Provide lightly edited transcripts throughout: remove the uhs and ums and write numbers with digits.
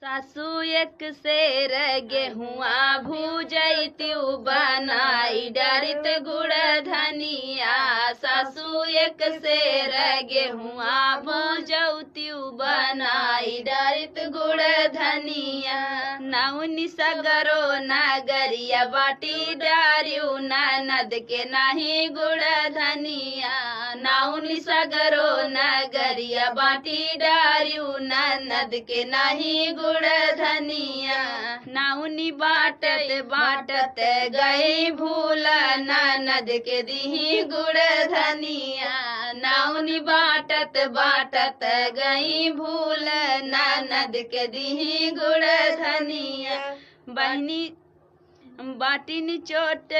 सासू एक सेर गेहुआ भूजैती बनाई डारित गुड़ धनिया। सासू एक सेर गेहुआ भूजौती बनाई डारित गुड़ धनिया। नौनी सगरो नगरिया बाटी डारियू ननद के नाही गुड़ धनिया। नौनी सगरो नगरिया बाटी डारियू ननद के नाही गुड़ धनिया। नौनी बाटत बाटत गई भूल ननद के दीही गुड़ धनिया। नौनी बाटत बाटत गई भूल ननद के दीही गुड़ धनिया। बहनी बाटिनी चोट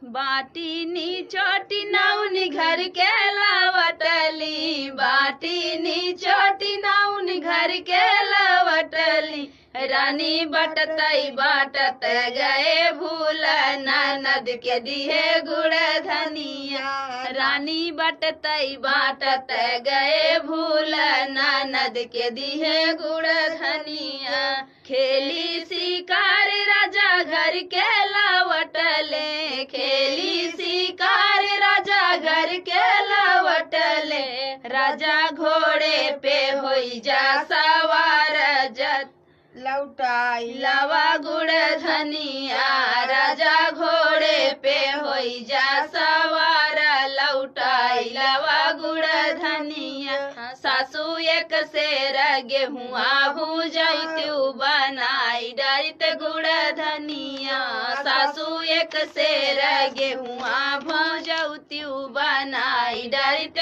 बाटिनी चोटी नौनी घर के लवटली। बाटिनी चोटी नौनी घर के लवटली। रानी बटतई बाटत गए भूल ननद के दिहे गुड़ धनिया। रानी बटतई बाटत गए भूल ननद के दिहे गुड़ धनिया। खेली शिकार राजा घर के लवटले। खेली शिकार राजा घर के लवटले। राजा घोड़े पे होई जा सवार जत लौटाई लवा गुड़ धनिया। राजा घोड़े पे होई जा सवार लौटाई लवा गुड़ धनिया। सासू एक सेर गेहुआ भूजैतु बनाई डारित गुड़ धनिया। सासू एक सेर गेहुआ भूजैतु बनाई डारित।